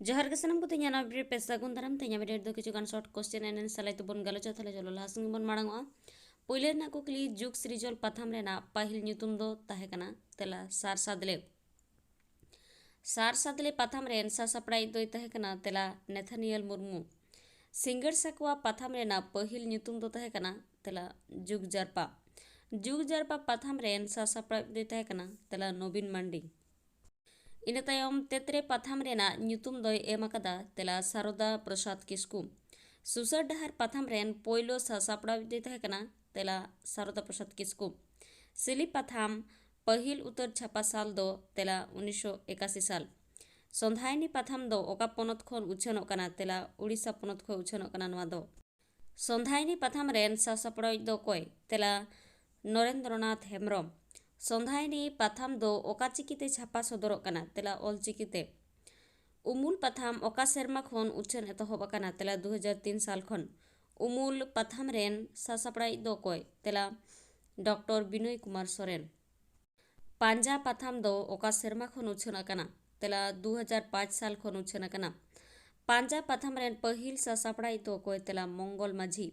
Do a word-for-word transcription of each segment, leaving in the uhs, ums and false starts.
ᱡᱚᱦᱟᱨ ᱜᱮ ᱥᱟᱱᱟᱢ ᱠᱚ, ᱛᱮᱦᱮᱧᱟᱜ ᱱᱚᱣᱟ video ᱨᱮ ᱯᱮ ᱥᱟᱹᱜᱩᱱ ᱫᱟᱨᱟᱢ᱾ ᱛᱮᱦᱮᱧᱟᱜ video ᱨᱮᱫᱚ ᱠᱤᱪᱷᱩ ᱜᱟᱱ short question and answer ᱞᱟᱹᱭ ᱛᱮᱵᱚᱱ ᱜᱟᱞᱚᱪᱟ᱾ ᱛᱟᱦᱞᱮ ᱪᱚᱞᱚ ᱞᱟᱦᱟ ᱥᱮᱱ ᱜᱮᱵᱚᱱ ᱢᱟᱲᱟᱝᱚᱜᱼᱟ᱾ ᱯᱳᱭᱞᱳ ᱨᱮᱱᱟᱜ ᱠᱩᱠᱞᱤ, ᱡᱩᱜᱽ ᱥᱤᱨᱡᱚᱱ ᱯᱟᱛᱷᱟᱢ ᱨᱮᱱᱟᱜ ᱯᱟᱹᱦᱤᱞ ᱧᱩᱛᱩᱢ ᱫᱚ ᱛᱟᱦᱮᱸ ᱠᱟᱱᱟ? ᱛᱮᱞᱟ, ᱥᱟᱨ ᱥᱟᱫᱽᱞᱮ᱾ ᱥᱟᱨ ᱥᱟᱫᱽᱞᱮ ᱯᱟᱛᱷᱟᱢ ᱨᱮᱱ ᱥᱟᱥᱟᱯᱲᱟᱣᱤᱡ ᱫᱚᱭ ᱛᱟᱦᱮᱸ ᱠᱟᱱᱟ? ᱛᱮᱞᱟ, ᱱᱮᱛᱷᱟᱱᱤᱭᱮᱞ ᱢᱩᱨᱢᱩ᱾ ᱥᱤᱸᱜᱟᱹᱲ ᱥᱟᱠᱣᱟ ᱯᱟᱛᱷᱟᱢ ᱨᱮᱱᱟᱜ ᱯᱟᱹᱦᱤᱞ ᱧᱩᱛᱩᱢ ᱫᱚ ᱛᱟᱦᱮᱸ ᱠᱟᱱᱟ? ᱛᱮᱞᱟ, ᱡᱩᱜᱽ ᱡᱟᱨᱯᱟ᱾ ᱡᱩᱜᱽ ᱡᱟᱨᱯᱟ ᱯᱟᱛᱷᱟᱢ ᱨᱮᱱ ᱥᱟᱥᱟᱯᱲᱟᱣᱤᱡ ᱫᱚᱭ ᱛᱟᱦᱮᱸ ᱠᱟᱱᱟ? ᱛᱮᱞᱟ, ᱱᱚᱵᱤᱱ ᱢᱟᱱᱰᱤ᱾ ᱤᱱᱟᱹ ᱛᱟᱭᱚᱢ ᱛᱮᱛᱨᱮ ᱯᱟᱛᱷᱟᱢ ᱨᱮᱱᱟᱜ ᱧᱩᱛᱩᱢ ᱫᱚᱭ ᱮᱢ ᱟᱠᱟᱫᱟ? ᱛᱮᱞᱟ, ᱥᱟᱨᱚᱫᱟ ᱯᱨᱚᱥᱟᱫᱽ ᱠᱤᱥᱠᱩ᱾ ᱥᱩᱥᱟᱹᱨ ᱰᱟᱦᱟᱨ ᱯᱟᱛᱷᱟᱢ ᱨᱮᱱ ᱯᱳᱭᱞᱳ ᱥᱟᱥᱟᱯᱲᱟᱣᱤᱡ ᱫᱚᱭ ᱛᱟᱦᱮᱸ ᱠᱟᱱᱟ? ᱛᱮᱞᱟ, ᱥᱟᱨᱚᱫᱟ ᱯᱨᱚᱥᱟᱫᱽ ᱠᱤᱥᱠᱩ᱾ ᱥᱤᱞᱤ ᱯᱟᱛᱷᱟᱢ ᱯᱟᱹᱦᱤᱞ ᱩᱛᱟᱹᱨ ᱪᱷᱟᱯᱟ ᱥᱟᱞ ᱫᱚ? ᱛᱮᱞᱟ, ᱩᱱᱤᱥᱥᱚ ᱮᱠᱟᱥᱤ ᱥᱟᱞ᱾ ᱥᱚᱸᱫᱷᱟᱭᱱᱤ ᱯᱟᱛᱷᱟᱢ ᱫᱚ ᱚᱠᱟ ᱯᱚᱱᱚᱛ ᱠᱷᱚᱱ ᱩᱪᱷᱟᱹᱱᱚᱜ ᱠᱟᱱᱟ? ᱛᱮᱞᱟ, ᱩᱲᱤᱥᱥᱟ ᱯᱚᱱᱚᱛ ᱠᱷᱚᱱ ᱩᱪᱷᱟᱹᱱᱚᱜ ᱠᱟᱱᱟ ᱱᱚᱣᱟ ᱫᱚ᱾ ᱥᱚᱸᱫᱷᱟᱭᱱᱤ ᱯᱟᱛᱷᱟᱢ ᱨᱮᱱ ᱥᱟᱥᱟᱯᱲᱟᱣᱤᱡ ᱫᱚ ᱚᱠᱚᱭ? ᱛᱮᱞᱟ, ᱱᱚᱨᱮᱱᱫᱨᱚᱱᱟᱛᱷ ᱦᱮᱢᱵᱨᱚᱢ᱾ ᱥᱚᱸᱫᱷᱟᱭᱱᱤ ᱯᱟᱛᱷᱟᱢ ᱫᱚ ᱚᱠᱟ ᱪᱤᱠᱤᱛᱮ ᱪᱷᱟᱯᱟ ᱥᱚᱫᱚᱨᱚᱜ ᱠᱟᱱᱟ? ᱛᱮᱞᱟ, ᱚᱞ ᱪᱤᱠᱤᱛᱮ᱾ ᱩᱢᱩᱞ ᱯᱟᱛᱷᱟᱢ ᱚᱠᱟ ᱥᱮᱨᱢᱟ ᱠᱷᱚᱱ ᱩᱪᱷᱟᱹᱱ ᱮᱛᱚᱦᱚᱵ ᱟᱠᱟᱱᱟ? ᱛᱮᱞᱟ, ᱫᱩ ᱦᱟᱡᱟᱨ ᱛᱤᱱ ᱥᱟᱞ ᱠᱷᱚᱱ᱾ ᱩᱢᱩᱞ ᱯᱟᱛᱷᱟᱢ ᱨᱮᱱ ᱥᱟᱥᱟᱯᱲᱟᱣᱤᱡ ᱫᱚ ᱚᱠᱚᱭ? ᱛᱮᱞᱟ, ᱰᱚᱠᱴᱚᱨ ᱵᱤᱱᱚᱭ ᱠᱩᱢᱟᱨ ᱥᱚᱨᱮᱱ᱾ ᱯᱟᱸᱡᱟ ᱯᱟᱛᱷᱟᱢ ᱫᱚ ᱚᱠᱟ ᱥᱮᱨᱢᱟ ᱠᱷᱚᱱ ᱩᱪᱷᱟᱹᱱ ᱟᱠᱟᱱᱟ? ᱛᱮᱞᱟ, ᱫᱩ ᱦᱟᱡᱟᱨ ᱯᱟᱸᱪ ᱥᱟᱞ ᱠᱷᱚᱱ ᱩᱪᱷᱟᱹᱱ ᱟᱠᱟᱱᱟ᱾ ᱯᱟᱸᱡᱟ ᱯᱟᱛᱷᱟᱢ ᱨᱮᱱ ᱯᱟᱹᱦᱤᱞ ᱥᱟᱥᱟᱯᱲᱟᱣᱤᱡ ᱫᱚ ᱚᱠᱚᱭ? ᱛᱮᱞᱟ, ᱢᱚᱝᱜᱚᱞ ᱢᱟᱹᱡᱷᱤ᱾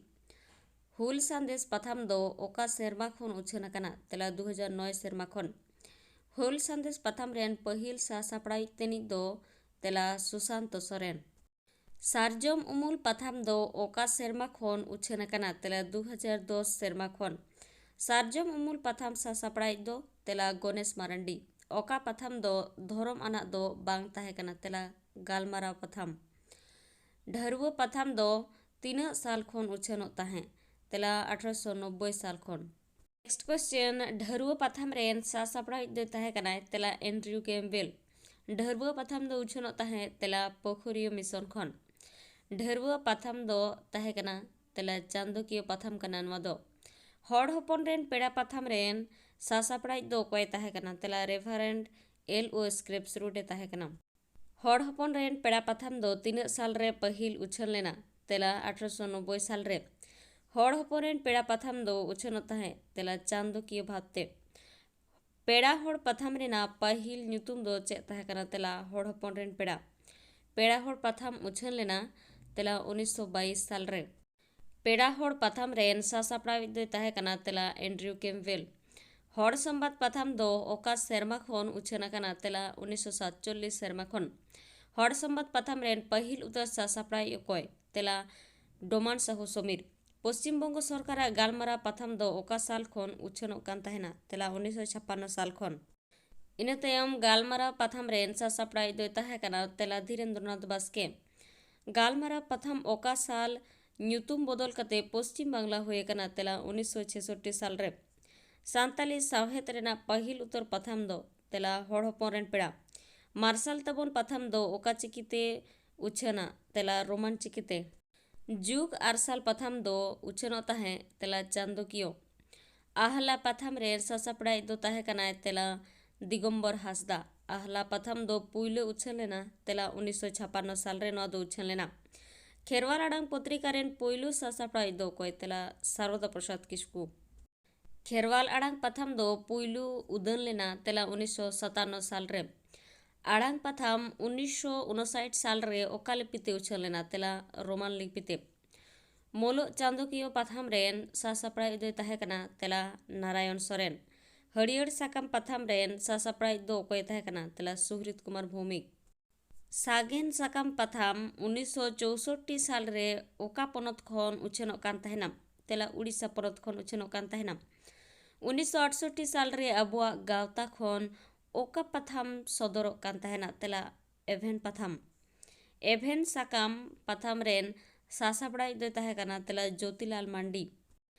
ᱦᱩᱞ ᱥᱟᱸᱫᱮᱥ ᱯᱟᱛᱷᱟᱢ ᱫᱚ ᱚᱠᱟ ᱥᱮᱨᱢᱟ ᱠᱷᱚᱱ ᱩᱪᱷᱟᱹᱱ ᱟᱠᱟᱱᱟ? ᱛᱮᱞᱟ, ᱫᱩ ᱦᱟᱡᱟᱨ ᱱᱚᱭ ᱥᱮᱨᱢᱟ ᱠᱷᱚᱱ᱾ ᱦᱩᱞ ᱥᱟᱸᱫᱮᱥ ᱯᱟᱛᱷᱟᱢ ᱨᱮᱱ ᱯᱟᱹᱦᱤᱞ ᱥᱟᱥᱟᱯᱲᱟᱣᱤᱡ ᱛᱟᱹᱱᱤᱡ ᱫᱚ? ᱛᱮᱞᱟ, ᱥᱩᱥᱟᱱᱛᱚ ᱥᱚᱨᱮᱱ᱾ ᱥᱟᱨᱡᱚᱢ ᱩᱢᱩᱞ ᱯᱟᱛᱷᱟᱢ ᱫᱚ ᱚᱠᱟ ᱥᱮᱨᱢᱟ ᱠᱷᱚᱱ ᱩᱪᱷᱟᱹᱱ ᱟᱠᱟᱱᱟ? ᱛᱮᱞᱟ, ᱫᱩ ᱦᱟᱡᱟᱨ ᱫᱚᱥ ᱥᱮᱨᱢᱟ ᱠᱷᱚᱱ᱾ ᱥᱟᱨᱡᱚᱢ ᱩᱢᱩᱞ ᱯᱟᱛᱷᱟᱢ ᱥᱟᱥᱟᱯᱲᱟᱣᱤᱡ ᱫᱚ? ᱛᱮᱞᱟ, ᱜᱚᱱᱮᱥ ᱢᱟᱨᱟᱱᱰᱤ᱾ ᱚᱠᱟ ᱯᱟᱛᱷᱟᱢ ᱫᱚ ᱫᱷᱚᱨᱚᱢ ᱟᱱᱟᱜ ᱫᱚ ᱵᱟᱝ ᱛᱟᱦᱮᱸ ᱠᱟᱱᱟ? ᱛᱮᱞᱟ, ᱜᱟᱞᱢᱟᱨᱟᱣ ᱯᱟᱛᱷᱟᱢ᱾ ᱰᱷᱟᱹᱨᱣᱟᱹ ᱯᱟᱛᱷᱟᱢ ᱫᱚ ᱛᱤᱱᱟᱹᱜ ᱥᱟᱞ ᱠᱷᱚᱱ ᱩᱪᱷᱟᱹᱱᱚᱜ ᱛᱟᱦᱮᱸᱫ? ᱛᱮᱞᱟ, ᱟᱴᱷᱨᱚᱥᱚ ᱱᱚᱵᱵᱳᱭ ᱥᱟᱞ ᱠᱷᱚᱱ᱾ Next question, ᱰᱷᱟᱹᱨᱣᱟᱹ ᱯᱟᱛᱷᱟᱢ ᱨᱮᱱ ᱥᱟᱥᱟᱯᱲᱟᱣᱤᱡ ᱫᱚᱭ ᱛᱟᱦᱮᱸ ᱠᱟᱱᱟᱭ? ᱛᱮᱞᱟ, ᱮᱱᱰᱨᱤᱭᱩ ᱠᱮᱢᱵᱮᱞ᱾ ᱰᱷᱟᱹᱨᱣᱟᱹ ᱯᱟᱛᱷᱟᱢ ᱫᱚ ᱩᱪᱷᱟᱹᱱᱚᱜ ᱛᱟᱦᱮᱸᱫ? ᱛᱮᱞᱟ, ᱯᱳᱠᱷᱚᱨᱤᱭᱟᱹ ᱢᱤᱥᱚᱱ ᱠᱷᱚᱱ᱾ ᱰᱷᱟᱹᱨᱣᱟᱹ ᱯᱟᱛᱷᱟᱢ ᱫᱚ ᱛᱟᱦᱮᱸ ᱠᱟᱱᱟ? ᱛᱮᱞᱟ, ᱪᱟᱸᱫᱚᱠᱤᱭᱟᱹ ᱯᱟᱛᱷᱟᱢ ᱠᱟᱱᱟ ᱱᱚᱣᱟ ᱫᱚ᱾ ᱦᱚᱲ ᱦᱚᱯᱚᱱ ᱨᱮᱱ ᱯᱮᱲᱟ ᱯᱟᱛᱷᱟᱢ ᱨᱮᱱ ᱥᱟᱥᱟᱯᱲᱟᱣᱤᱡ ᱫᱚ ᱚᱠᱚᱭ ᱛᱟᱦᱮᱸ ᱠᱟᱱᱟ? ᱛᱮᱞᱟ, ᱨᱮᱵᱷᱟᱨᱮᱱᱰ ᱮᱞ ᱳ ᱥᱠᱨᱮᱯᱥ ᱨᱩᱰ ᱮ ᱛᱟᱦᱮᱸ ᱠᱟᱱᱟ᱾ ᱦᱚᱲ ᱦᱚᱯᱚᱱ ᱨᱮᱱ ᱯᱮᱲᱟ ᱯᱟᱛᱷᱟᱢ ᱫᱚ ᱛᱤᱱᱟᱹᱜ ᱥᱟᱞ ᱨᱮ ᱯᱟᱹᱦᱤᱞ ᱩᱪᱷᱟᱹᱱ ᱞᱮᱱᱟ? ᱛᱮᱞᱟ, ᱟᱴᱷᱨᱚᱥᱚ ᱱᱚᱵᱵᱳᱭ ᱥᱟᱞ ᱨᱮ᱾ ᱦᱚᱲ ᱦᱚᱯᱚᱱ ᱨᱮᱱ ᱯᱮᱲᱟ ᱯᱟᱛᱷᱟᱢ ᱫᱚ ᱩᱪᱷᱟᱹᱱᱚᱜ ᱛᱟᱦᱮᱸᱫ? ᱛᱮᱞᱟ, ᱪᱟᱸᱫᱚᱠᱤᱭᱟᱹ ᱵᱷᱟᱵᱽᱛᱮ᱾ ᱯᱮᱲᱟ ᱦᱚᱲ ᱯᱟᱛᱷᱟᱢ ᱨᱮᱱᱟᱜ ᱯᱟᱹᱦᱤᱞ ᱧᱩᱛᱩᱢ ᱫᱚ ᱪᱮᱫ ᱛᱟᱦᱮᱸ ᱠᱟᱱᱟ? ᱛᱮᱞᱟ, ᱦᱚᱲ ᱦᱚᱯᱚᱱ ᱨᱮᱱ ᱯᱮᱲᱟ᱾ ᱯᱮᱲᱟ ᱦᱚᱲ ᱯᱟᱛᱷᱟᱢ ᱩᱪᱷᱟᱹᱱ ᱞᱮᱱᱟ? ᱛᱮᱞᱟ ᱩᱱᱤᱥᱥᱚ ᱵᱟᱭᱤᱥ ᱥᱟᱞ ᱨᱮ᱾ ᱯᱮᱲᱟ ᱦᱚᱲ ᱯᱟᱛᱷᱟᱢ ᱨᱮᱱ ᱥᱟᱥᱟᱯᱲᱟᱣᱤᱡ ᱫᱚᱭ ᱛᱟᱦᱮᱸ ᱠᱟᱱᱟ? ᱛᱮᱞᱟ ᱮᱱᱰᱨᱤᱭᱩ ᱠᱮᱢᱵᱮᱞ᱾ ᱦᱚᱲ ᱥᱚᱢᱵᱟᱫ ᱯᱟᱛᱷᱟᱢ ᱫᱚ ᱚᱠᱟ ᱥᱮᱨᱢᱟ ᱠᱷᱚᱱ ᱩᱪᱷᱟᱹᱱ ᱟᱠᱟᱱᱟ? ᱛᱮᱞᱟ ᱩᱱᱤᱥᱥᱚ ᱥᱟᱛᱪᱚᱞᱞᱤᱥ ᱥᱮᱨᱢᱟ ᱠᱷᱚᱱ᱾ ᱦᱚᱲ ᱥᱚᱢᱵᱟᱫ ᱯᱟᱛᱷᱟᱢ ᱨᱮᱱ ᱯᱟᱹᱦᱤᱞ ᱩᱛᱟᱹᱨ ᱥᱟᱥᱟᱯᱲᱟᱣᱤᱡ ᱚᱠᱚᱭ? ᱛᱮᱞᱟ ᱰᱚᱢᱟᱱ ᱥᱟᱦᱩ ᱥᱚᱢᱤᱨ᱾ ᱯᱚᱥᱪᱤᱢ ᱵᱚᱝᱜᱚ ᱥᱚᱨᱠᱟᱨᱟᱜ ᱜᱟᱞᱢᱟᱨᱟᱣ ᱯᱟᱛᱷᱟᱢ ᱫᱚ ᱚᱠᱟ ᱥᱟᱞ ᱠᱷᱚᱱ ᱩᱪᱷᱟᱹᱱᱚᱜ ᱠᱟᱱ ᱛᱟᱦᱮᱱᱟ? ᱛᱮᱞᱟ ᱩᱱᱤᱥᱥᱚ ᱪᱷᱟᱯᱟᱱᱱᱚ ᱥᱟᱞ ᱠᱷᱚᱱ᱾ ᱤᱱᱟᱹ ᱛᱟᱭᱚᱢ ᱜᱟᱞᱢᱟᱨᱟᱣ ᱯᱟᱛᱷᱟᱢ ᱨᱮᱱ ᱥᱟᱥᱟᱯᱲᱟᱣᱤᱡ ᱫᱚᱭ ᱛᱟᱦᱮᱸ ᱠᱟᱱᱟ? ᱛᱮᱞᱟ ᱫᱷᱤᱨᱮᱱᱫᱨᱚᱱᱟᱛᱷ ᱵᱟᱥᱠᱮ᱾ ᱜᱟᱞᱢᱟᱨᱟᱣ ᱯᱟᱛᱷᱟᱢ ᱚᱠᱟ ᱥᱟᱞ ᱧᱩᱛᱩᱢ ᱵᱚᱫᱚᱞ ᱠᱟᱛᱮ ᱯᱚᱥᱪᱤᱢ ᱵᱟᱝᱞᱟ ᱦᱩᱭ ᱟᱠᱟᱱᱟ? ᱛᱮᱞᱟ ᱩᱱᱤᱥᱥᱚ ᱪᱷᱮᱥᱚᱴᱴᱤ ᱥᱟᱞ ᱨᱮ᱾ ᱥᱟᱱᱛᱟᱞᱤ ᱥᱟᱶᱦᱮᱫ ᱨᱮᱱᱟᱜ ᱯᱟᱹᱦᱤᱞ ᱩᱛᱟᱹᱨ ᱯᱟᱛᱷᱟᱢ ᱫᱚ? ᱛᱮᱞᱟ ᱦᱚᱲ ᱦᱚᱯᱚᱱ ᱨᱮᱱ ᱯᱮᱲᱟ᱾ ᱢᱟᱨᱥᱟᱞ ᱛᱟᱵᱚᱱ ᱯᱟᱛᱷᱟᱢ ᱫᱚ ᱚᱠᱟ ᱪᱤᱠᱤᱛᱮ ᱩᱪᱷᱟᱹᱱᱟ? ᱛᱮᱞᱟ ᱨᱳᱢᱟᱱ ᱪᱤᱠᱤᱛᱮ᱾ ᱡᱩᱜᱽ ᱟᱨᱥᱟᱞ ᱯᱟᱛᱷᱟᱢ ᱫᱚ ᱩᱪᱷᱟᱹᱱᱚᱜ ᱛᱟᱦᱮᱸ? ᱛᱮᱞᱟ ᱪᱟᱸᱫᱚᱠᱤᱭᱟᱹ᱾ ᱟᱦᱞᱟ ᱯᱟᱛᱷᱟᱢ ᱨᱮᱱ ᱥᱟᱥᱟᱯᱲᱟᱣᱤᱡ ᱫᱚ ᱛᱟᱦᱮᱸ ᱠᱟᱱᱟᱭ? ᱛᱮᱞᱟ ᱫᱤᱜᱚᱢᱵᱚᱨ ᱦᱟᱸᱥᱫᱟ᱾ ᱟᱦᱞᱟ ᱯᱟᱛᱷᱟᱢ ᱫᱚ ᱯᱩᱭᱞᱩ ᱩᱪᱷᱟᱹᱱ ᱞᱮᱱᱟ? ᱛᱮᱞᱟ ᱩᱱᱤᱥᱥᱚ ᱪᱷᱟᱯᱟᱱᱱᱚ ᱥᱟᱞ ᱨᱮ ᱱᱚᱣᱟ ᱫᱚ ᱩᱪᱷᱟᱹᱱ ᱞᱮᱱᱟ᱾ ᱠᱷᱮᱨᱣᱟᱞ ᱟᱲᱟᱝ ᱯᱚᱛᱨᱤᱠᱟ ᱨᱮᱱ ᱯᱩᱭᱞᱩ ᱥᱟᱥᱟᱯᱲᱟᱣᱤᱡ ᱫᱚ ᱚᱠᱚᱭ? ᱛᱮᱞᱟ ᱥᱟᱨᱚᱫᱟ ᱯᱨᱚᱥᱟᱫᱽ ᱠᱤᱥᱠᱩ᱾ ᱠᱷᱮᱨᱣᱟᱞ ᱟᱲᱟᱝ ᱯᱟᱛᱷᱟᱢ ᱫᱚ ᱯᱩᱭᱞᱩ ᱩᱫᱟᱹᱱ ᱞᱮᱱᱟ? ᱛᱮᱞᱟ ᱩᱱᱤᱥᱥᱚ ᱥᱟᱛᱟᱱᱱᱚ ᱥᱟᱞ ᱨᱮ᱾ ᱟᱲᱟᱝ ᱯᱟᱛᱷᱟᱢ ᱩᱱᱤᱥᱥᱚ ᱩᱱᱩᱥᱟᱴ ᱥᱟᱞ ᱨᱮ ᱚᱠᱟ ᱞᱤᱯᱤ ᱛᱮ ᱩᱪᱷᱟᱹᱱ ᱞᱮᱱᱟ? ᱛᱮᱞᱟ ᱨᱳᱢᱟᱱ ᱞᱤᱯᱤ ᱛᱮ᱾ ᱢᱩᱞᱩᱜ ᱪᱟᱸᱫᱚᱠᱤᱭᱟᱹ ᱯᱟᱛᱷᱟᱢ ᱨᱮᱱ ᱥᱟᱥᱟᱯᱲᱟᱣᱤᱡ ᱫᱚᱭ ᱛᱟᱦᱮᱸ ᱠᱟᱱᱟ? ᱛᱮᱞᱟ ᱱᱟᱨᱟᱭᱚᱱ ᱥᱚᱨᱮᱱ᱾ ᱦᱟᱹᱨᱭᱟᱹᱲ ᱥᱟᱠᱟᱢ ᱯᱟᱛᱷᱟᱢ ᱨᱮᱱ ᱥᱟᱥᱟᱯᱲᱟᱣᱤᱡ ᱫᱚ ᱚᱠᱚᱭ ᱛᱟᱦᱮᱸ ᱠᱟᱱᱟ? ᱛᱮᱞᱟ ᱥᱩᱦᱨᱤᱛ ᱠᱩᱢᱟᱨ ᱵᱷᱳᱣᱢᱤᱠ᱾ ᱥᱟᱜᱮᱱ ᱥᱟᱠᱟᱢ ᱯᱟᱛᱷᱟᱢ ᱩᱱᱤᱥᱥᱚ ᱪᱳᱥᱳᱴᱴᱤ ᱥᱟᱞ ᱨᱮ ᱚᱠᱟ ᱯᱚᱱᱚᱛ ᱠᱷᱚᱱ ᱩᱪᱷᱟᱹᱱᱚᱜ ᱠᱟᱱ ᱛᱟᱦᱮᱱᱟ? ᱛᱮᱞᱟ ᱩᱲᱤᱥᱥᱟ ᱯᱚᱱᱚᱛ ᱠᱷᱚᱱ ᱩᱪᱷᱟᱹᱱᱚᱜ ᱠᱟᱱ ᱛᱟᱦᱮᱱᱟ᱾ ᱩᱱᱤᱥᱥᱚ ᱟᱴᱥᱚᱴᱴᱤ ᱥᱟᱞ ᱨᱮ ᱟᱵᱚᱣᱟᱜ ᱜᱟᱶᱛᱟ ᱠᱷᱚᱱ ᱚᱠᱟ ᱯᱟᱛᱷᱟᱢ ᱥᱚᱫᱚᱨᱚᱜ ᱠᱟᱱ ᱛᱟᱦᱮᱱᱟ? ᱛᱮᱞᱟ ᱮᱵᱷᱮᱱ ᱯᱟᱛᱷᱟᱢ᱾ ᱮᱵᱷᱮᱱ ᱥᱟᱠᱟᱢ ᱯᱟᱛᱷᱟᱢ ᱨᱮᱱ ᱥᱟᱥᱟᱯᱲᱟᱣᱤᱡ ᱫᱚᱭ ᱛᱟᱦᱮᱸ ᱠᱟᱱᱟ? ᱛᱮᱞᱟ ᱡᱳᱛᱤᱞᱟᱞ ᱢᱟᱱᱰᱤ᱾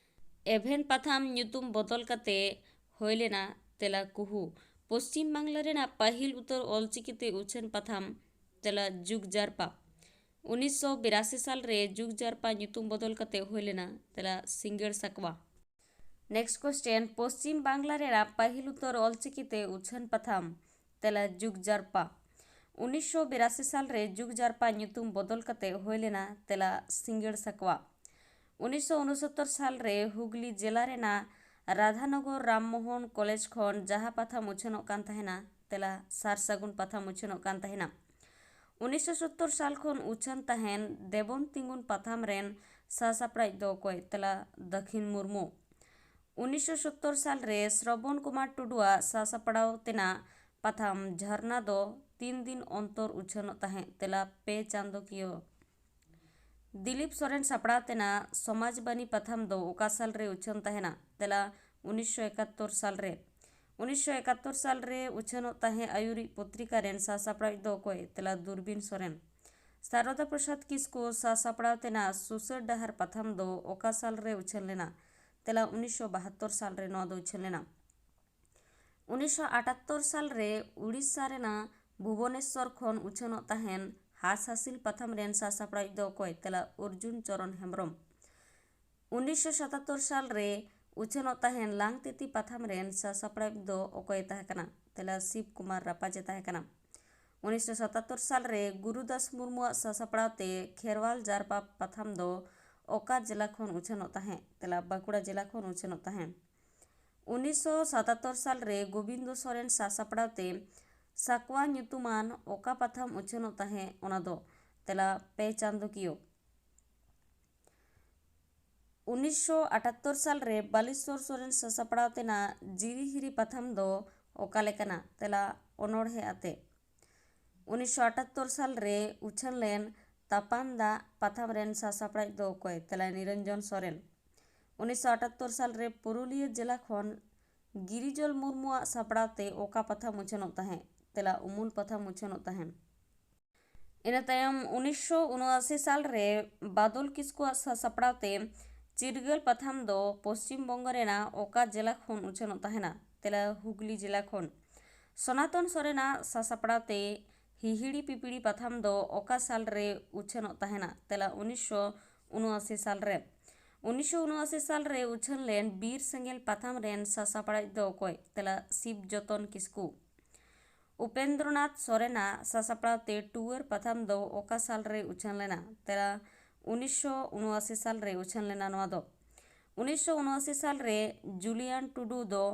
ᱮᱵᱷᱮᱱ ᱯᱟᱛᱷᱟᱢ ᱧᱩᱛᱩᱢ ᱵᱚᱫᱚᱞ ᱠᱟᱛᱮ ᱦᱩᱭ ᱞᱮᱱᱟ? ᱛᱮᱞᱟ ᱠᱩᱦᱩ᱾ ᱯᱚᱥᱪᱤᱢ ᱵᱟᱝᱞᱟ ᱨᱮᱱᱟᱜ ᱯᱟᱹᱦᱤᱞ ᱩᱛᱟᱹᱨ ᱚᱞᱪᱤᱠᱤ ᱛᱮ ᱩᱪᱷᱟᱹᱱ ᱯᱟᱛᱷᱟᱢ? ᱛᱮᱞᱟ ᱡᱩᱜᱽ ᱡᱟᱨᱯᱟ᱾ ᱩᱱᱤᱥᱥᱚ ᱵᱤᱨᱟᱥᱤ ᱥᱟᱞ ᱨᱮ ᱡᱩᱜᱽ ᱡᱟᱨᱯᱟ ᱧᱩᱛᱩᱢ ᱵᱚᱫᱚᱞ ᱠᱟᱛᱮ ᱦᱩᱭ ᱞᱮᱱᱟ? ᱛᱮᱞᱟ ᱥᱤᱸᱜᱟᱹᱲ ᱥᱟᱠᱣᱟ᱾ Next question, ᱯᱚᱥᱪᱤᱢ ᱵᱟᱝᱞᱟ ᱨᱮᱱᱟᱜ ᱯᱟᱹᱦᱤᱞ ᱩᱛᱟᱹᱨ ᱚᱞᱪᱤᱠᱤ ᱛᱮ ᱩᱪᱷᱟᱹᱱ ᱯᱟᱛᱷᱟᱢ? ᱛᱮᱞᱟ ᱡᱩᱜᱽ ᱡᱟᱨᱯᱟ᱾ ᱩᱱᱤᱥᱥᱚ ᱵᱤᱨᱟᱥᱤ ᱥᱟᱞ ᱨᱮ ᱡᱩᱜᱽ ᱡᱟᱨᱯᱟ ᱧᱩᱛᱩᱢ ᱵᱚᱫᱚᱞ ᱠᱟᱛᱮ ᱦᱩᱭ ᱞᱮᱱᱟ? ᱛᱮᱞᱟ ᱥᱤᱸᱜᱟᱹᱲ ᱥᱟᱠᱣᱟ᱾ ᱩᱱᱤᱥᱥᱚ ᱩᱱᱩᱥᱚᱛᱛᱚᱨ ᱥᱟᱞ ᱨᱮ ᱦᱩᱜᱽᱞᱤ ᱡᱮᱞᱟ ᱨᱮᱱᱟᱜ ᱨᱟᱫᱷᱟᱱᱚᱜᱚᱨ ᱨᱟᱢ ᱢᱳᱦᱚᱱ ᱠᱚᱞᱮᱡᱽ ᱠᱷᱚᱱ ᱡᱟᱦᱟᱸ ᱯᱟᱛᱷᱟᱢ ᱩᱪᱷᱟᱹᱱᱚᱜ ᱠᱟᱱ ᱛᱟᱦᱮᱱᱟ? ᱛᱮᱞᱟ ᱥᱟᱨ ᱥᱟᱹᱜᱩᱱ ᱯᱟᱛᱷᱟᱢ ᱩᱪᱷᱟᱹᱱᱚᱜ ᱠᱟᱱ ᱛᱟᱦᱮᱱᱟ᱾ ᱩᱱᱤᱥᱥᱚ ᱥᱚᱛᱛᱚᱨ ᱥᱟᱞ ᱠᱷᱚᱱ ᱩᱪᱷᱟᱹᱱ ᱛᱟᱦᱮᱱ ᱫᱮᱵᱚᱱ ᱛᱤᱸᱜᱩᱱ ᱯᱟᱛᱷᱟᱢ ᱨᱮᱱ ᱥᱟᱥᱟᱯᱲᱟᱣᱤᱡ ᱫᱚ ᱚᱠᱚᱭ? ᱛᱮᱞᱟ, ᱫᱟᱹᱠᱷᱤᱱ ᱢᱩᱨᱢᱩ᱾ ᱩᱱᱤᱥᱥᱚ ᱥᱚᱛᱛᱚᱨ ᱥᱟᱞ ᱨᱮ ᱥᱨᱚᱵᱚᱱ ᱠᱩᱢᱟᱨ ᱴᱩᱰᱩᱣᱟᱜ ᱥᱟᱥᱟᱯᱲᱟᱣ ᱛᱮᱱᱟᱜ ᱯᱟᱛᱷᱟᱢ ᱡᱷᱟᱨᱱᱟ ᱫᱚ ᱛᱤᱱ ᱫᱤᱱ ᱚᱱᱛᱚᱨ ᱩᱪᱷᱟᱹᱱᱚᱜ ᱛᱟᱦᱮᱸᱫ? ᱛᱮᱞᱟ, ᱯᱮ ᱪᱟᱸᱫᱚᱠᱤᱭᱟᱹ᱾ ᱫᱤᱞᱤᱯ ᱥᱚᱨᱮᱱ ᱥᱟᱯᱲᱟᱣ ᱛᱮᱱᱟᱜ ᱥᱚᱢᱟᱡᱽᱵᱟᱱᱤ ᱯᱟᱛᱷᱟᱢ ᱫᱚ ᱚᱠᱟ ᱥᱟᱞ ᱨᱮ ᱩᱪᱷᱟᱹᱱ ᱛᱟᱦᱮᱱᱟ? ᱛᱮᱞᱟ, ᱩᱱᱤᱥᱥᱚ ᱮᱠᱟᱛᱛᱳᱨ ᱥᱟᱞ ᱨᱮ᱾ ᱩᱱᱤᱥᱥᱚ ᱮᱠᱟᱛᱛᱳᱨ ᱥᱟᱞ ᱨᱮ ᱩᱪᱷᱟᱹᱱᱚᱜ ᱛᱟᱦᱮᱸ ᱟᱹᱭᱩᱨᱤᱡ ᱯᱚᱛᱨᱤᱠᱟ ᱨᱮᱱ ᱥᱟᱥᱟᱯᱲᱟᱣᱤᱡ ᱫᱚ ᱚᱠᱚᱭ? ᱛᱮᱞᱟ, ᱫᱩᱨᱵᱤᱱ ᱥᱚᱨᱮᱱ᱾ ᱥᱟᱨᱚᱫᱟ ᱯᱨᱚᱥᱟᱫᱽ ᱠᱤᱥᱠᱩ ᱥᱟᱥᱟᱯᱲᱟᱣ ᱛᱮᱱᱟᱜ ᱥᱩᱥᱟᱹᱨ ᱰᱟᱦᱟᱨ ᱯᱟᱛᱷᱟᱢ ᱫᱚ ᱚᱠᱟ ᱥᱟᱞ ᱨᱮ ᱩᱪᱷᱟᱹᱱ ᱞᱮᱱᱟ? ᱛᱮᱞᱟ, ᱩᱱᱤᱥᱥᱚ ᱵᱟᱦᱟᱛᱛᱳᱨ ᱥᱟᱞ ᱨᱮ ᱱᱚᱣᱟ ᱫᱚ ᱩᱪᱷᱟᱹᱱ ᱞᱮᱱᱟ᱾ ᱩᱱᱤᱥᱥᱚ ᱟᱴᱟᱛᱛᱳᱨ ᱥᱟᱞ ᱨᱮ ᱩᱲᱤᱥᱥᱟ ᱨᱮᱱᱟᱜ ᱵᱷᱩᱵᱚᱱᱮᱥᱥᱚᱨ ᱠᱷᱚᱱ ᱩᱪᱷᱟᱹᱱᱚᱜ ᱛᱟᱦᱮᱱ ᱦᱟᱸᱥ ᱦᱟᱸᱥᱤᱞ ᱯᱟᱛᱷᱟᱢ ᱨᱮᱱ ᱥᱟᱥᱟᱯᱲᱟᱣᱤᱡ ᱫᱚ ᱚᱠᱚᱭ? ᱛᱮᱞᱟ, ᱚᱨᱡᱩᱱ ᱪᱚᱨᱚᱱ ᱦᱮᱢᱵᱨᱚᱢ᱾ ᱩᱱᱤᱥᱥᱚ ᱥᱟᱛᱟᱛᱛᱳᱨ ᱥᱟᱞ ᱨᱮ ᱩᱪᱷᱟᱹᱱᱚᱜ ᱛᱟᱦᱮᱱ ᱞᱟᱝᱛᱤᱛᱤ ᱯᱟᱛᱷᱟᱢ ᱨᱮᱱ ᱥᱟᱥᱟᱯᱲᱟᱣᱤᱡ ᱫᱚ ᱚᱠᱚᱭᱮ ᱛᱟᱦᱮᱸ ᱠᱟᱱᱟ? ᱛᱮᱞᱟ, ᱥᱤᱵ ᱠᱩᱢᱟᱨ ᱨᱟᱯᱟᱡᱽ ᱮ ᱛᱟᱦᱮᱸ ᱠᱟᱱᱟ᱾ ᱩᱱᱤᱥᱥᱚ ᱥᱟᱛᱟᱛᱛᱳᱨ ᱥᱟᱞ ᱨᱮ ᱜᱩᱨᱩᱫᱟᱥ ᱢᱩᱨᱢᱩᱣᱟᱜ ᱥᱟᱥᱟᱯᱲᱟᱣ ᱛᱮ ᱠᱷᱮᱨᱣᱟᱞ ᱡᱟᱨᱯᱟ ᱯᱟᱛᱷᱟᱢ ᱫᱚ ᱚᱠᱟ ᱡᱮᱞᱟ ᱠᱷᱚᱱ ᱩᱪᱷᱟᱹᱱᱚᱜ ᱛᱟᱦᱮᱸᱫ? ᱛᱮᱞᱟ, ᱵᱟᱸᱠᱩᱲᱟ ᱡᱮᱞᱟ ᱠᱷᱚᱱ ᱩᱪᱷᱟᱹᱱᱚᱜ ᱛᱟᱦᱮᱸᱫ᱾ ᱩᱱᱤᱥᱥᱚ ᱥᱟᱛᱟᱛᱛᱳᱨ ᱥᱟᱞ ᱨᱮ ᱜᱳᱵᱤᱱᱫᱚ ᱥᱚᱨᱮᱱ ᱥᱟᱥᱟᱯᱲᱟᱣ ᱛᱮ ᱥᱟᱠᱣᱟ ᱧᱩᱛᱩᱢᱟᱱ ᱚᱠᱟ ᱯᱟᱛᱷᱟᱢ ᱩᱪᱷᱟᱹᱱᱚᱜ ᱛᱟᱦᱮᱸᱫ? ᱚᱱᱟ ᱫᱚ ᱛᱮᱞᱟ, ᱯᱮ ᱪᱟᱸᱫᱚᱠᱤᱭᱟᱹ᱾ ᱩᱱᱤᱥᱥᱚ ᱟᱴᱟᱛᱛᱳᱨ ᱥᱟᱞ ᱨᱮ ᱵᱟᱞᱮᱥᱥᱚᱨ ᱥᱚᱨᱮᱱ ᱥᱟᱥᱟᱯᱲᱟᱣ ᱛᱮᱱᱟᱜ ᱡᱤᱨᱤ ᱦᱤᱨᱤ ᱯᱟᱛᱷᱟᱢ ᱫᱚ ᱚᱠᱟ ᱞᱮᱠᱟᱱᱟ? ᱛᱮᱞᱟ, ᱚᱱᱚᱬᱦᱮ ᱟᱛᱮ᱾ ᱩᱱᱤᱥᱥᱚ ᱟᱴᱟᱛᱛᱳᱨ ᱥᱟᱞ ᱨᱮ ᱩᱪᱷᱟᱹᱱ ᱞᱮᱱ ᱛᱟᱯᱟᱱ ᱫᱟᱜ ᱯᱟᱛᱷᱟᱢ ᱨᱮᱱ ᱥᱟᱥᱟᱯᱲᱟᱣᱤᱡ ᱫᱚ ᱚᱠᱚᱭ? ᱛᱮᱞᱟ, ᱱᱤᱨᱚᱧᱡᱚᱱ ᱥᱚᱨᱮᱱ᱾ ᱩᱱᱤᱥᱥᱚ ᱟᱴᱟᱛᱛᱳᱨ ᱥᱟᱞ ᱨᱮ ᱯᱩᱨᱩᱞᱤᱭᱟᱹ ᱡᱮᱞᱟ ᱠᱷᱚᱱ ᱜᱤᱨᱤᱡᱚᱞ ᱢᱩᱨᱢᱩᱣᱟᱜ ᱥᱟᱯᱲᱟᱣ ᱛᱮ ᱚᱠᱟ ᱯᱟᱛᱷᱟᱢ ᱩᱪᱷᱟᱹᱱᱚᱜ ᱛᱟᱦᱮᱸᱫ? ᱛᱮᱞᱟ, ᱩᱢᱩᱞ ᱯᱟᱛᱷᱟᱢ ᱩᱪᱷᱟᱹᱱᱚᱜ ᱛᱟᱦᱮᱸᱫ᱾ ᱤᱱᱟᱹ ᱛᱟᱭᱚᱢ ᱩᱱᱤᱥᱥᱚ ᱩᱱᱚᱟᱥᱤ ᱥᱟᱞ ᱨᱮ ᱵᱟᱫᱚᱞ ᱠᱤᱥᱠᱩᱣᱟᱜ ᱥᱟᱥᱟᱯᱲᱟᱣ ᱛᱮ ᱪᱤᱨᱜᱟᱹᱞ ᱯᱟᱛᱷᱟᱢ ᱫᱚ ᱯᱚᱥᱪᱤᱢ ᱵᱚᱝᱜᱚ ᱨᱮᱱᱟᱜ ᱚᱠᱟ ᱡᱮᱞᱟ ᱠᱷᱚᱱ ᱩᱪᱷᱟᱹᱱᱚᱜ ᱛᱟᱦᱮᱱᱟ? ᱛᱮᱞᱟ, ᱦᱩᱜᱽᱞᱤ ᱡᱮᱞᱟ ᱠᱷᱚᱱ᱾ ᱥᱚᱱᱟᱛᱚᱱ ᱥᱚᱨᱮᱱᱟᱜ ᱥᱟᱥᱟᱯᱲᱟᱣ ᱛᱮ ᱦᱤᱦᱤᱲᱤ ᱯᱤᱯᱤᱲᱤ ᱯᱟᱛᱷᱟᱢ ᱫᱚ ᱚᱠᱟ ᱥᱟᱞ ᱨᱮ ᱩᱪᱷᱟᱹᱱᱚᱜ ᱛᱟᱦᱮᱱᱟ? ᱛᱮᱞᱟ, ᱩᱱᱤᱥᱥᱚ ᱩᱱᱚᱟᱥᱤ ᱥᱟᱞ ᱨᱮ᱾ ᱩᱱᱤᱥᱥᱚ ᱩᱱᱚᱟᱥᱤ ᱥᱟᱞ ᱨᱮ ᱩᱪᱷᱟᱹᱱ ᱞᱮᱱ ᱵᱤᱨ ᱥᱮᱸᱜᱮᱞ ᱯᱟᱛᱷᱟᱢ ᱨᱮᱱ ᱥᱟᱥᱟᱯᱲᱟᱣᱤᱡ ᱫᱚ ᱚᱠᱚᱭ? ᱛᱮᱞᱟ, ᱥᱤᱵ ᱡᱚᱛᱚᱱ ᱠᱤᱥᱠᱩ᱾ ᱩᱯᱮᱱᱫᱨᱚᱱᱟᱛᱷ ᱥᱚᱨᱮᱱᱟᱜ ᱥᱟᱥᱟᱯᱲᱟᱣ ᱛᱮ ᱴᱩᱣᱟᱹᱨ ᱯᱟᱛᱷᱟᱢ ᱫᱚ ᱚᱠᱟ ᱥᱟᱞ ᱨᱮ ᱩᱪᱷᱟᱹᱱ ᱞᱮᱱᱟ? ᱛᱮᱞᱟ, ᱩᱱᱤᱥᱥᱚ ᱩᱱᱚᱟᱥᱤ ᱥᱟᱞ ᱨᱮ ᱩᱪᱷᱟᱹᱱ ᱞᱮᱱᱟ ᱱᱚᱣᱟ ᱫᱚ᱾ ᱩᱱᱤᱥᱥᱚ ᱩᱱᱚᱟᱥᱤ ᱥᱟᱞ ᱨᱮ ᱡᱩᱞᱤᱭᱟᱱ ᱴᱩᱰᱩ ᱫᱚ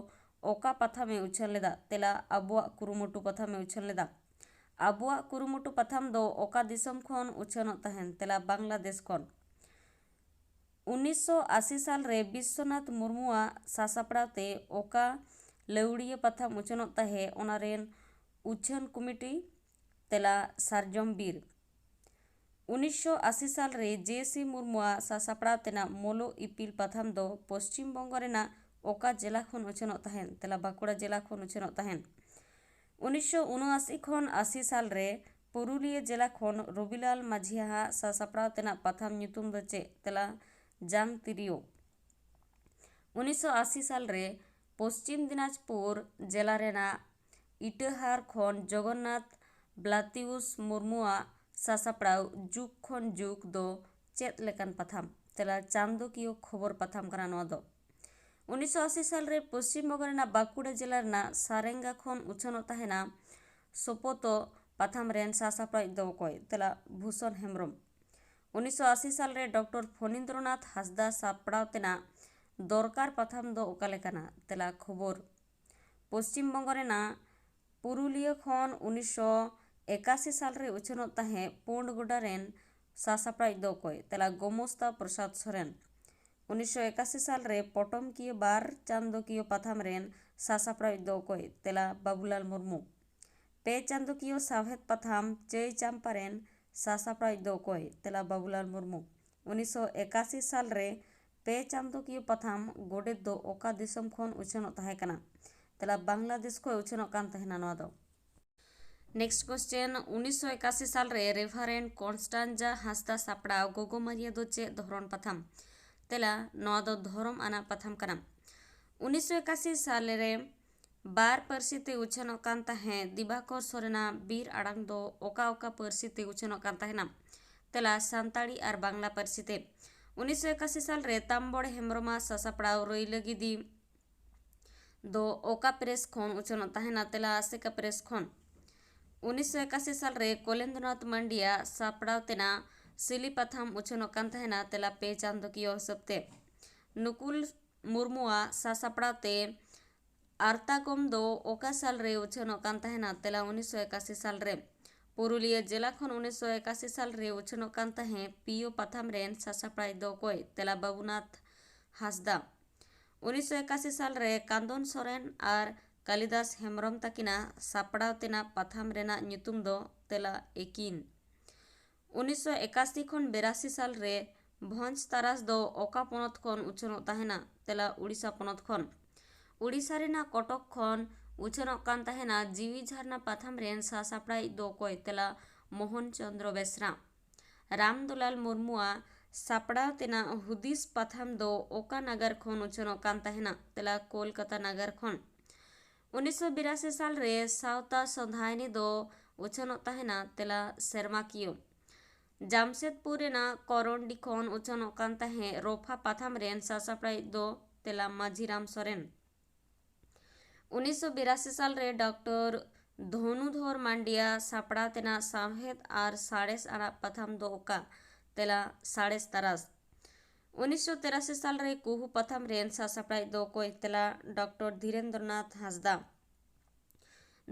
ᱚᱠᱟ ᱯᱟᱛᱷᱟᱢᱮ ᱩᱪᱷᱟᱹᱱ ᱞᱮᱫᱟ? ᱛᱮᱞᱟ, ᱟᱵᱚᱣᱟᱜ ᱠᱩᱨᱩᱢᱩᱴᱩ ᱯᱟᱛᱷᱟᱢᱮ ᱩᱪᱷᱟᱹᱱ ᱞᱮᱫᱟ᱾ ᱟᱵᱚᱣᱟᱜ ᱠᱩᱨᱩᱢᱩᱴᱩ ᱯᱟᱛᱷᱟᱢ ᱫᱚ ᱚᱠᱟ ᱫᱤᱥᱚᱢ ᱠᱷᱚᱱ ᱩᱪᱷᱟᱹᱱᱚᱜ ᱛᱟᱦᱮᱱ? ᱛᱮᱞᱟ ᱵᱟᱝᱞᱟᱫᱮᱥ ᱠᱷᱚᱱ᱾ ᱩᱱᱤᱥᱥᱚ ᱟᱥᱤ ᱥᱟᱞ ᱨᱮ ᱵᱤᱥᱥᱚᱱᱟᱛᱷ ᱢᱩᱨᱢᱩᱣᱟᱜ ᱥᱟᱥᱟᱯᱲᱟᱣ ᱛᱮ ᱚᱠᱟ ᱞᱟᱹᱣᱲᱤᱭᱟᱹ ᱯᱟᱛᱷᱟᱢ ᱩᱪᱷᱟᱹᱱᱚᱜ ᱛᱟᱦᱮᱸ, ᱚᱱᱟ ᱨᱮᱱ ᱩᱪᱷᱟᱹᱱ ᱠᱚᱢᱤᱴᱤ? ᱛᱮᱞᱟ ᱥᱟᱨᱡᱚᱢ ᱵᱤᱨ᱾ ᱩᱱᱤᱥᱥᱚ ᱟᱥᱤ ᱥᱟᱞ ᱨᱮ ᱡᱮ ᱥᱤ ᱢᱩᱨᱢᱩᱣᱟᱜ ᱥᱟᱥᱟᱯᱲᱟᱣ ᱛᱮᱱᱟᱜ ᱢᱚᱞᱚ ᱤᱯᱤᱞ ᱯᱟᱛᱷᱟᱢ ᱫᱚ ᱯᱚᱥᱪᱤᱢ ᱵᱚᱝᱜᱚ ᱨᱮᱱᱟᱜ ᱚᱠᱟ ᱡᱮᱞᱟ ᱠᱷᱚᱱ ᱩᱪᱷᱟᱹᱱᱚᱜ ᱛᱟᱦᱮᱱ? ᱛᱮᱞᱟ ᱵᱟᱸᱠᱩᱲᱟ ᱡᱮᱞᱟ ᱠᱷᱚᱱ ᱩᱪᱷᱟᱹᱱᱚᱜ ᱛᱟᱦᱮᱱ᱾ ᱩᱱᱤᱥᱥᱚ ᱩᱱᱚᱟᱥᱤ ᱠᱷᱚᱱ ᱟᱥᱤ ᱥᱟᱞ ᱨᱮ ᱯᱩᱨᱩᱞᱤᱭᱟᱹ ᱡᱮᱞᱟ ᱠᱷᱚᱱ ᱨᱚᱵᱤᱞᱟᱞ ᱢᱟᱹᱡᱷᱤᱭᱟᱜ ᱥᱟᱥᱟᱯᱲᱟᱣ ᱛᱮᱱᱟᱜ ᱯᱟᱛᱷᱟᱢ ᱧᱩᱛᱩᱢ ᱫᱚ ᱪᱮᱫ? ᱛᱮᱞᱟ ᱡᱟᱝ ᱛᱤᱨᱭᱳ᱾ ᱩᱱᱤᱥᱥᱚ ᱟᱥᱤ ᱥᱟᱞ ᱨᱮ ᱯᱚᱥᱪᱤᱢ ᱫᱤᱱᱟᱡᱽᱯᱩᱨ ᱡᱮᱞᱟ ᱨᱮᱱᱟᱜ ᱤᱴᱟᱹᱦᱟᱨ ᱠᱷᱚᱱ ᱡᱚᱜᱚᱱᱱᱟᱛᱷ ᱵᱞᱟᱛᱤᱭᱩᱥ ᱢᱩᱨᱢᱩᱣᱟᱜ ᱥᱟᱥᱟᱯᱲᱟᱣ ᱡᱩᱜᱽ ᱠᱷᱚᱱ ᱡᱩᱜᱽ ᱫᱚ ᱪᱮᱫ ᱞᱮᱠᱟᱱ ᱯᱟᱛᱷᱟᱢ? ᱛᱮᱞᱟ ᱪᱟᱸᱫᱚᱠᱤᱭᱟᱹ ᱠᱷᱚᱵᱚᱨ ᱯᱟᱛᱷᱟᱢ ᱠᱟᱱᱟ ᱱᱚᱣᱟ ᱫᱚ᱾ ᱩᱱᱤᱥᱥᱚ ᱟᱥᱤ ᱥᱟᱞ ᱨᱮ ᱯᱚᱥᱪᱤᱢ ᱵᱚᱝᱜᱚ ᱨᱮᱱᱟᱜ ᱵᱟᱸᱠᱩᱲᱟ ᱡᱮᱞᱟ ᱨᱮᱱᱟᱜ ᱥᱟᱨᱮᱝᱜᱟ ᱠᱷᱚᱱ ᱩᱪᱷᱟᱹᱱᱚᱜ ᱛᱟᱦᱮᱱᱟ ᱥᱚᱯᱚᱛᱚ ᱯᱟᱛᱷᱟᱢ ᱨᱮᱱ ᱥᱟᱥᱟᱯᱲᱟᱣᱤᱡ ᱫᱚ ᱚᱠᱚᱭ? ᱛᱮᱞᱟ ᱵᱷᱩᱥᱚᱱ ᱦᱮᱢᱵᱨᱚᱢ᱾ ᱩᱱᱤᱥᱥᱚ ᱟᱥᱤ ᱥᱟᱞ ᱨᱮ ᱰᱚᱠᱴᱚᱨ ᱯᱷᱚᱱᱤᱱᱫᱨᱚᱱᱟᱛᱷ ᱦᱟᱸᱥᱫᱟ ᱥᱟᱯᱲᱟᱣ ᱛᱮᱱᱟᱜ ᱫᱚᱨᱠᱟᱨ ᱯᱟᱛᱷᱟᱢ ᱫᱚ ᱚᱠᱟ ᱞᱮᱠᱟᱱᱟ? ᱛᱮᱞᱟ ᱠᱷᱚᱵᱚᱨ᱾ ᱯᱚᱥᱪᱤᱢ ᱵᱚᱝᱜᱚ ᱨᱮᱱᱟᱜ ᱯᱩᱨᱩᱞᱤᱭᱟᱹ ᱠᱷᱚᱱ ᱩᱱᱤᱥᱥᱚ ᱮᱠᱟᱥᱤ ᱥᱟᱞ ᱨᱮ ᱩᱪᱷᱟᱹᱱᱚᱜ ᱛᱟᱦᱮᱸᱫ ᱯᱩᱸᱰ ᱜᱚᱰᱟ ᱨᱮᱱ ᱥᱟᱥᱟᱯᱲᱟᱣᱤᱡ ᱫᱚ ᱚᱠᱚᱭ? ᱛᱮᱞᱟ ᱜᱳᱢᱚᱥᱛᱟ ᱯᱨᱚᱥᱟᱫᱽ ᱥᱚᱨᱮᱱ᱾ ᱩᱱᱤᱥᱥᱚ ᱮᱠᱟᱥᱤ ᱥᱟᱞ ᱨᱮ ᱯᱚᱴᱚᱢᱠᱤᱭᱟᱹ ᱵᱟᱨ ᱪᱟᱸᱫᱚᱠᱤᱭᱟᱹ ᱯᱟᱛᱷᱟᱢ ᱨᱮᱱ ᱥᱟᱥᱟᱯᱲᱟᱣᱤᱡ ᱫᱚ ᱚᱠᱚᱭ? ᱛᱮᱞᱟ ᱵᱟᱵᱩᱞᱟᱞ ᱢᱩᱨᱢᱩ᱾ ᱯᱮ ᱪᱟᱸᱫᱚᱠᱤᱭᱟᱹ ᱥᱟᱶᱦᱮᱫ ᱯᱟᱛᱷᱟᱢ ᱪᱟᱹᱭ ᱪᱟᱢᱯᱟ ᱨᱮᱱ ᱥᱟᱥᱟᱯᱲᱟᱣᱤᱡ ᱫᱚ ᱚᱠᱚᱭ? ᱛᱮᱞᱟ ᱵᱟᱵᱩᱞᱟᱞ ᱢᱩᱨᱢᱩ᱾ ᱩᱱᱤᱥᱥᱚ ᱮᱠᱟᱥᱤ ᱥᱟᱞ ᱨᱮ ᱯᱮ ᱪᱟᱸᱫᱚᱠᱤᱭᱟᱹ ᱯᱟᱛᱷᱟᱢ ᱜᱚᱰᱮᱛ ᱫᱚ ᱚᱠᱟ ᱫᱤᱥᱚᱢ ᱠᱷᱚᱱ ᱩᱪᱷᱟᱹᱱᱚᱜ ᱛᱟᱦᱮᱸ ᱠᱟᱱᱟ? ᱛᱮᱞᱟ ᱵᱟᱝᱞᱟᱫᱮᱥ ᱠᱷᱚᱱ ᱩᱪᱷᱟᱹᱱᱚᱜ ᱠᱟᱱ ᱛᱟᱦᱮᱱᱟ ᱱᱚᱣᱟ ᱫᱚ᱾ Next question, ᱩᱱᱤᱥᱥᱚ ᱮᱠᱟᱥᱤ ᱥᱟᱞ ᱨᱮ ᱨᱮᱵᱷᱟᱨᱮᱱᱰ ᱠᱚᱱᱥᱴᱟᱱᱡᱟ ᱦᱟᱸᱥᱫᱟ ᱥᱟᱯᱲᱟᱣ ᱜᱚᱜᱚ ᱢᱟᱹᱨᱤᱭᱟᱹ ᱫᱚ ᱪᱮᱫ ᱫᱷᱚᱨᱚᱢ ᱯᱟᱛᱷᱟᱢ? ᱛᱮᱞᱟ, ᱱᱚᱣᱟ ᱫᱚ ᱫᱷᱚᱨᱚᱢ ᱟᱱᱟᱜ ᱯᱟᱛᱷᱟᱢ ᱠᱟᱱᱟ᱾ ᱩᱱᱤᱥᱥᱚ ᱮᱠᱟᱥᱤ ᱥᱟᱞ ᱨᱮ ᱵᱟᱨ ᱯᱟᱹᱨᱥᱤ ᱛᱮ ᱩᱪᱷᱟᱹᱱᱚᱜ ᱠᱟᱱ ᱛᱟᱦᱮᱸᱫ ᱫᱤᱵᱟᱠᱚᱨ ᱥᱚᱨᱮᱱᱟᱜ ᱵᱤᱨ ᱟᱲᱟᱝ ᱫᱚ ᱚᱠᱟ ᱚᱠᱟ ᱯᱟᱹᱨᱥᱤ ᱛᱮ ᱩᱪᱷᱟᱹᱱᱚᱜ ᱠᱟᱱ ᱛᱟᱦᱮᱱᱟ? ᱛᱮᱞᱟ, ᱥᱟᱱᱛᱟᱲᱤ ᱟᱨ ᱵᱟᱝᱞᱟ ᱯᱟᱹᱨᱥᱤ ᱛᱮ᱾ ᱩᱱᱤᱥᱥᱚ ᱮᱠᱟᱥᱤ ᱥᱟᱞ ᱨᱮ ᱛᱟᱢᱵᱚᱲ ᱦᱮᱢᱵᱨᱚᱢᱟᱜ ᱥᱟᱥᱟᱯᱲᱟᱣ ᱨᱟᱹᱭᱞᱟᱹᱜᱤᱫᱤ ᱫᱚ ᱚᱠᱟ ᱯᱨᱮᱥ ᱠᱷᱚᱱ ᱩᱪᱷᱟᱹᱱᱚᱜ ᱛᱟᱦᱮᱱᱟ? ᱛᱮᱞᱟ, ᱟᱥᱮᱠᱟ ᱯᱨᱮᱥ ᱠᱷᱚᱱ᱾ ᱩᱱᱤᱥᱥᱚ ᱮᱠᱟᱥᱤ ᱥᱟᱞ ᱨᱮ ᱠᱚᱞᱮᱱᱫᱨᱚᱱᱟᱛᱷ ᱢᱟᱱᱰᱤᱭᱟᱜ ᱥᱟᱯᱲᱟᱣ ᱛᱮᱱᱟᱜ ᱥᱤᱞᱤ ᱯᱟᱛᱷᱟᱢ ᱩᱪᱷᱟᱹᱱᱚᱜ ᱠᱟᱱ ᱛᱟᱦᱮᱱᱟ᱾ ᱛᱮᱞᱟ, ᱯᱮ ᱪᱟᱸᱫᱚᱠᱤᱭᱟᱹ ᱦᱤᱥᱟᱹᱵ ᱛᱮ᱾ ᱱᱩᱠᱩᱞ ᱢᱩᱨᱢᱩᱣᱟᱜ ᱥᱟᱥᱟᱯᱲᱟᱣ ᱛᱮ ᱟᱨᱛᱟᱜᱚᱢ ᱫᱚ ᱚᱠᱟ ᱥᱟᱞ ᱨᱮ ᱩᱪᱷᱟᱹᱱᱚᱜ ᱠᱟᱱ ᱛᱟᱦᱮᱱᱟ? ᱛᱮᱞᱟ ᱩᱱᱤᱥᱥᱚ ᱮᱠᱟᱥᱤ ᱥᱟᱞ ᱨᱮ᱾ ᱯᱩᱨᱩᱞᱤᱭᱟᱹ ᱡᱮᱞᱟ ᱠᱷᱚᱱ ᱩᱱᱤᱥᱥᱚ ᱮᱠᱟᱥᱤ ᱥᱟᱞ ᱨᱮ ᱩᱪᱷᱟᱹᱱᱚᱜ ᱠᱟᱱ ᱛᱟᱦᱮᱸ ᱯᱤᱭᱳ ᱯᱟᱛᱷᱟᱢ ᱨᱮᱱ ᱥᱟᱥᱟᱯᱲᱟᱣᱤᱡ ᱫᱚ ᱚᱠᱚᱭ? ᱛᱮᱞᱟ ᱵᱟᱹᱵᱩᱱᱟᱛᱷ ᱦᱟᱸᱥᱫᱟ᱾ ᱩᱱᱤᱥᱥᱚ ᱮᱠᱟᱥᱤ ᱥᱟᱞ ᱨᱮ ᱠᱟᱸᱫᱚᱱ ᱥᱚᱨᱮᱱ ᱟᱨ ᱠᱟᱞᱤᱫᱟᱥ ᱦᱮᱢᱵᱨᱚᱢ ᱛᱟᱹᱠᱤᱱᱟᱜ ᱥᱟᱯᱲᱟᱣ ᱛᱮᱱᱟᱜ ᱯᱟᱛᱷᱟᱢ ᱨᱮᱱᱟᱜ ᱧᱩᱛᱩᱢ ᱫᱚ ᱛᱮᱞᱟ ᱮᱠᱤᱱ᱾ ᱩᱱᱤᱥᱥᱚ ᱮᱠᱟᱥᱤ ᱠᱷᱚᱱ ᱵᱤᱨᱟᱥᱤ ᱥᱟᱞ ᱨᱮ ᱵᱷᱚᱸᱡᱽ ᱛᱟᱨᱟᱥ ᱫᱚ ᱚᱠᱟ ᱯᱚᱱᱚᱛ ᱠᱷᱚᱱ ᱩᱪᱷᱟᱹᱱᱚᱜ ᱛᱟᱦᱮᱱᱟ? ᱛᱮᱞᱟ ᱩᱲᱤᱥᱥᱟ ᱯᱚᱱᱚᱛ ᱠᱷᱚᱱ᱾ ᱩᱲᱤᱥᱥᱟ ᱨᱮᱱᱟᱜ ᱠᱚᱴᱚᱠ ᱠᱷᱚᱱ ᱩᱪᱷᱟᱹᱱᱚᱜ ᱠᱟᱱ ᱛᱟᱦᱮᱱᱟ ᱡᱤᱣᱤ ᱡᱷᱟᱨᱱᱟ ᱯᱟᱛᱷᱟᱢ ᱨᱮᱱ ᱥᱟᱥᱟᱯᱲᱟᱣᱤᱡ ᱫᱚ ᱚᱠᱚᱭ? ᱛᱮᱞᱟ ᱢᱳᱦᱚᱱ ᱪᱚᱸᱫᱽᱨᱚ ᱵᱮᱥᱨᱟ᱾ ᱨᱟᱢᱫᱩᱞᱟᱞ ᱢᱩᱨᱢᱩᱣᱟᱜ ᱥᱟᱯᱲᱟᱣ ᱛᱮᱱᱟᱜ ᱦᱩᱫᱤᱥ ᱯᱟᱛᱷᱟᱢ ᱫᱚ ᱚᱠᱟ ᱱᱟᱜᱟᱨ ᱠᱷᱚᱱ ᱩᱪᱷᱟᱹᱱᱚᱜ ᱠᱟᱱ ᱛᱟᱦᱮᱱᱟ? ᱛᱮᱞᱟ ᱠᱳᱞᱠᱟᱛᱟ ᱱᱟᱜᱟᱨ ᱠᱷᱚᱱ᱾ ᱩᱱᱤᱥᱥᱚ ᱵᱤᱨᱟᱥᱤ ᱥᱟᱞ ᱨᱮ ᱥᱟᱶᱛᱟ ᱥᱚᱸᱫᱷᱟᱭᱱᱤ ᱫᱚ ᱩᱪᱷᱟᱹᱱᱚᱜ ᱛᱟᱦᱮᱱᱟ᱾ ᱛᱮᱞᱟ ᱥᱮᱨᱢᱟᱠᱤᱭᱟᱹ᱾ ᱡᱟᱢᱥᱮᱫᱽᱯᱩᱨ ᱨᱮᱱᱟᱜ ᱠᱚᱨᱚᱱᱰᱤ ᱠᱷᱚᱱ ᱩᱪᱷᱟᱹᱱᱚᱜ ᱠᱟᱱ ᱛᱟᱦᱮᱸ ᱨᱳᱯᱷᱟ ᱯᱟᱛᱷᱟᱢ ᱨᱮᱱ ᱥᱟᱥᱟᱯᱲᱟᱣᱤᱡ ᱫᱚ ᱛᱮᱞᱟ ᱢᱟᱹᱡᱷᱤᱨᱟᱢ ᱥᱚᱨᱮᱱ᱾ ᱩᱱᱤᱥᱥᱚ ᱵᱤᱨᱟᱥᱤ ᱥᱟᱞ ᱨᱮ ᱰᱚᱠᱴᱚᱨ ᱫᱷᱚᱱᱩᱫᱷᱚᱨ ᱢᱟᱱᱰᱤᱭᱟ ᱥᱟᱯᱲᱟᱣ ᱛᱮᱱᱟᱜ ᱥᱟᱶᱦᱮᱫ ᱟᱨ ᱥᱟᱬᱮᱥ ᱟᱱᱟᱜ ᱯᱟᱛᱷᱟᱢ ᱫᱚ ᱚᱠᱟ? ᱛᱮᱞᱟ ᱥᱟᱬᱮᱥ ᱛᱟᱨᱟᱥ᱾ ᱩᱱᱤᱥᱥᱚ ᱛᱤᱨᱟᱥᱤ ᱥᱟᱞ ᱨᱮ ᱠᱩᱦᱩ ᱯᱟᱛᱷᱟᱢ ᱨᱮᱱ ᱥᱟᱥᱟᱯᱲᱟᱣᱤᱡ ᱫᱚ ᱚᱠᱚᱭ? ᱛᱮᱞᱟ ᱰᱚᱠᱴᱚᱨ ᱫᱷᱤᱨᱮᱱᱫᱨᱚᱱᱟᱛᱷ ᱦᱟᱸᱥᱫᱟ᱾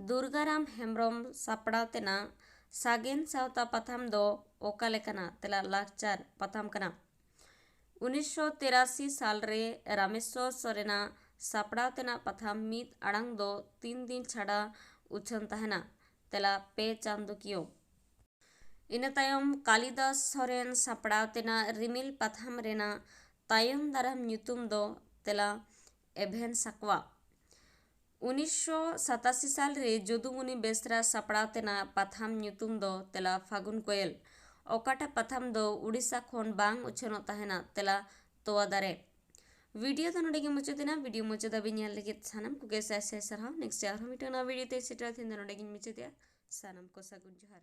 ᱫᱩᱨᱜᱟᱨᱟᱢ ᱦᱮᱢᱵᱨᱚᱢ ᱥᱟᱯᱲᱟᱣ ᱛᱮᱱᱟᱜ ᱥᱟᱜᱮᱱ ᱥᱟᱶᱛᱟ ᱯᱟᱛᱷᱟᱢ ᱫᱚ ᱚᱠᱟ ᱞᱮᱠᱟᱱᱟ? ᱛᱮᱞᱟ ᱞᱟᱠᱪᱟᱨ ᱯᱟᱛᱷᱟᱢ ᱠᱟᱱᱟ᱾ ᱩᱱᱤᱥᱥᱚ ᱛᱤᱨᱟᱥᱤ ᱥᱟᱞ ᱨᱮ ᱨᱟᱢᱮᱥᱣᱚᱨ ᱥᱚᱨᱮᱱᱟᱜ ᱥᱟᱯᱲᱟᱣ ᱛᱮᱱᱟᱜ ᱯᱟᱛᱷᱟᱢ ᱢᱤᱫ ᱟᱲᱟᱝ ᱫᱚ ᱛᱤᱱ ᱫᱤᱱ ᱪᱷᱟᱰᱟ ᱩᱪᱷᱟᱹᱱ ᱛᱟᱦᱮᱱᱟ? ᱛᱮᱞᱟ ᱯᱮ ᱪᱟᱸᱫᱚᱠᱤᱭᱟᱹ᱾ ᱤᱱᱟᱹ ᱛᱟᱭᱚᱢ ᱠᱟᱞᱤᱫᱟᱥ ᱥᱚᱨᱮᱱ ᱥᱟᱯᱲᱟᱣ ᱛᱮᱱᱟᱜ ᱨᱤᱢᱤᱞ ᱯᱟᱛᱷᱟᱢ ᱨᱮᱱᱟᱜ ᱛᱟᱭᱚᱢ ᱫᱟᱨᱟᱢ ᱧᱩᱛᱩᱢ ᱫᱚ ᱛᱮᱞᱟ ᱮᱵᱷᱮᱱ ᱥᱟᱠᱣᱟ᱾ ᱩᱱᱤᱥᱥᱚ ᱥᱟᱛᱟᱥᱤ ᱥᱟᱞ ᱨᱮ ᱡᱚᱫᱩᱢᱩᱱᱤ ᱵᱮᱥᱨᱟ ᱥᱟᱯᱲᱟᱣ ᱛᱮᱱᱟᱜ ᱯᱟᱛᱷᱟᱢ ᱧᱩᱛᱩᱢ ᱫᱚ ᱛᱮᱞᱟ ᱯᱷᱟᱹᱜᱩᱱ ᱠᱚᱭᱮᱞ᱾ ᱚᱠᱟᱴᱟᱜ ᱯᱟᱛᱷᱟᱢ ᱫᱚ ᱩᱲᱤᱥᱥᱟ ᱠᱷᱚᱱ ᱵᱟᱝ ᱩᱪᱷᱟᱹᱱᱚᱜ ᱛᱟᱦᱮᱱᱟ? ᱛᱮᱞᱟ ᱛᱚᱣᱟ ᱫᱟᱨᱮ᱾ ᱵᱷᱤᱰᱤᱭᱳ ᱫᱚ ᱱᱚᱰᱮ ᱜᱮ ᱢᱩᱪᱟᱹᱫ ᱮᱱᱟ᱾ ᱵᱷᱤᱰᱤᱭᱳ ᱢᱩᱪᱟᱹᱫ ᱫᱷᱟᱹᱵᱤᱡ ᱧᱮᱞ ᱞᱟᱹᱜᱤᱫ ᱥᱟᱱᱟᱢ ᱠᱚᱜᱮ ᱥᱟᱭ ᱥᱟᱭ ᱥᱟᱨᱦᱟᱣ᱾ ᱱᱮᱠᱥᱴ ᱟᱨᱦᱚᱸ ᱢᱤᱫᱴᱟᱝ ᱱᱟᱣᱟ ᱵᱷᱤᱰᱤᱭᱳ ᱛᱮ ᱥᱮᱴᱮᱨ ᱛᱮᱦᱮᱧ ᱫᱚ ᱱᱚᱰᱮ ᱜᱤᱧ ᱢᱩᱪᱟᱹᱫᱮᱜᱼᱟ᱾ ᱥᱟᱱᱟᱢ ᱠᱚ ᱥᱟᱹᱜᱩᱱ ᱡᱚᱦᱟᱨ᱾